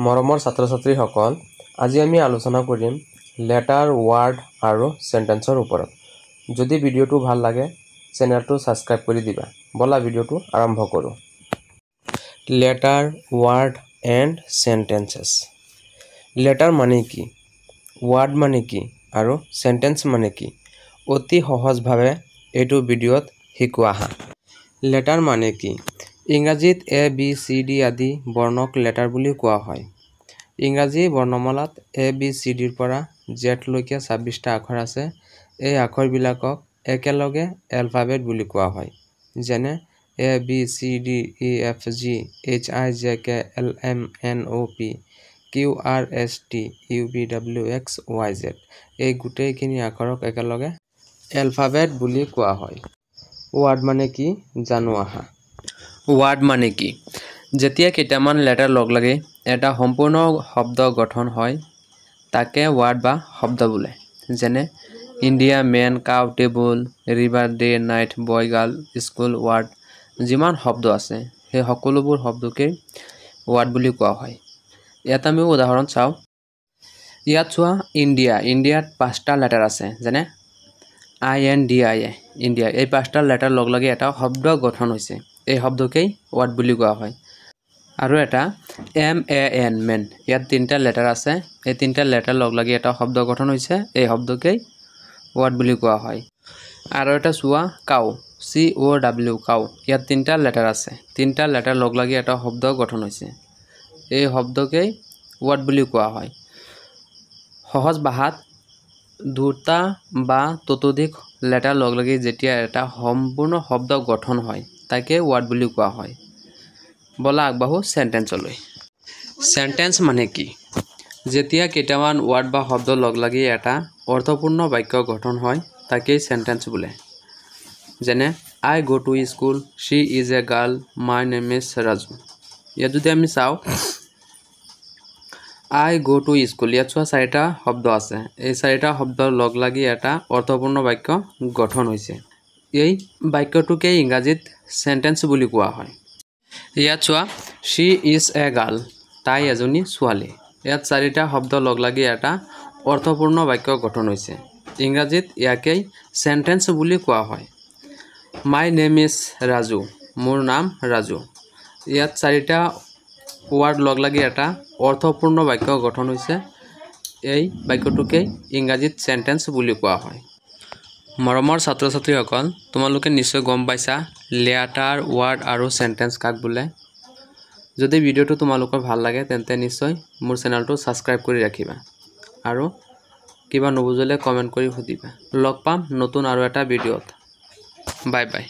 মৰমৰ ছাত্ৰ-ছাত্ৰীসকল, আজি আমি আলোচনা কৰিম লেটাৰ, ৱাৰ্ড আৰু চেণ্টেন্সৰ ওপৰত। যদি ভিডিঅ'টো ভাল লাগে, চেনেলটো ছাবস্ক্ৰাইব কৰি দিবা। ব'লা, ভিডিঅ'টো আৰম্ভ কৰোঁ। Letter, word and sentences. Letter মানে কি, ৱাৰ্ড মানে কি আৰু চেণ্টেন্স মানে কি, অতি সহজভাৱে এইটো ভিডিঅ'ত শিকোঁ আহা। লেটাৰ মানে কি? ইংৰাজীত এ, বি, চি, ডি আদি বৰ্ণক লেটাৰ বুলি কোৱা হয়। ইংৰাজী বৰ্ণমালাত এ, বি, চি, ডিৰ পৰা জেডলৈকে 26টা আখৰ আছে। এই আখৰবিলাকক একেলগে এলফাবেট বুলি কোৱা হয়। যেনে A, B, C, D, E, F, G, H, I, J, K, L, M, N, O, P, Q, R, S, T, U, V, W, X, Y, Z। এই গোটেইখিনি আখৰক একেলগে এলফাবেট বুলি কোৱা হয়। ৱাৰ্ড মানে কি জানো আহা। ৱাৰ্ড মানে কি? যেতিয়া কেইটামান লেটাৰ লগ লাগি এটা সম্পূৰ্ণ শব্দ গঠন হয়, তাকে ৱাৰ্ড বা শব্দ বোলে। যেনে India, man, cow, table, river, day, night, boy, girl, school, word। যিমান শব্দ আছে, সেই সকলোবোৰ শব্দকেই ৱাৰ্ড বুলি কোৱা হয়। ইয়াত আমি উদাহৰণ চাওঁ। ইয়াত চোৱা, ইণ্ডিয়া। ইণ্ডিয়াত পাঁচটা লেটাৰ আছে, যেনে I N D I A, India। এই পাঁচটা লেটাৰ লগ লাগি এটা শব্দ গঠন হৈছে। এই শব্দকেই ৱাৰ্ড বুলি কোৱা হয়। আৰু এটা এম এ এন, মেন। ইয়াত তিনিটা লেটাৰ আছে। এই তিনিটা লেটাৰ লগ লাগি এটা শব্দ গঠন হৈছে। এই শব্দকেই ৱাৰ্ড বুলি কোৱা হয়। আৰু এটা চোৱা, cow, C O W, cow। ইয়াত তিনিটা লেটাৰ আছে। তিনিটা লেটাৰ লগ লাগি এটা শব্দ গঠন হৈছে। এই শব্দকেই ৱাৰ্ড বুলি কোৱা হয়। সহজ ভাষাত দুটা বা ততোধিক লেটাৰ লগ লাগি যেতিয়া এটা সম্পূৰ্ণ শব্দ গঠন হয়, তাকে ৱাৰ্ড বুলি কোৱা হয়। ব'লা, আগবাঢ়ো চেণ্টেন্সলৈ। চেণ্টেন্স মানে কি? যেতিয়া কেইটামান ৱাৰ্ড বা শব্দ লগ লাগি এটা অৰ্থপূৰ্ণ বাক্য গঠন হয়, তাকেই চেণ্টেন্স বোলে। যেনে I go to school, she is a girl, my name is Raju। ইয়াত যদি আমি চাওঁ, I go to school, ইয়াত চোৱা, চাৰিটা শব্দ আছে। এই চাৰিটা শব্দ লগ লাগি এটা অৰ্থপূৰ্ণ বাক্য গঠন হৈছে। এই বাক্যটোকেই ইংৰাজীত চেণ্টেন্স বুলি কোৱা হয়। ইয়াত চোৱা, she is a girl, তাই এজনী ছোৱালী। ইয়াত চাৰিটা শব্দ লগ লাগি এটা অৰ্থপূৰ্ণ বাক্য গঠন হৈছে। ইংৰাজীত ইয়াকেই চেণ্টেন্স বুলি কোৱা হয়। My name is Raju, মোৰ নাম ৰাজু। ইয়াত চাৰিটা ৱাৰ্ড লগ লাগি এটা অৰ্থপূৰ্ণ বাক্য গঠন হৈছে। এই বাক্যটোকেই ইংৰাজীত চেণ্টেন্স বুলি কোৱা হয়। মৰমৰ ছাত্ৰ ছাত্ৰীসকল, তোমালোকে নিশ্চয় গম পাইছা লেটাৰ, ৱাৰ্ড আৰু চেণ্টেন্স কাক বোলে। যদি ভিডিঅ'টো তোমালোকৰ ভাল লাগে, তেন্তে নিশ্চয় মোৰ চেনেলটো ছাবস্ক্ৰাইব কৰি ৰাখিবা আৰু কিবা নুবুজিলে কমেণ্ট কৰি সুধিবা। লগ পাম নতুন আৰু এটা ভিডিঅ'ত। Bye bye.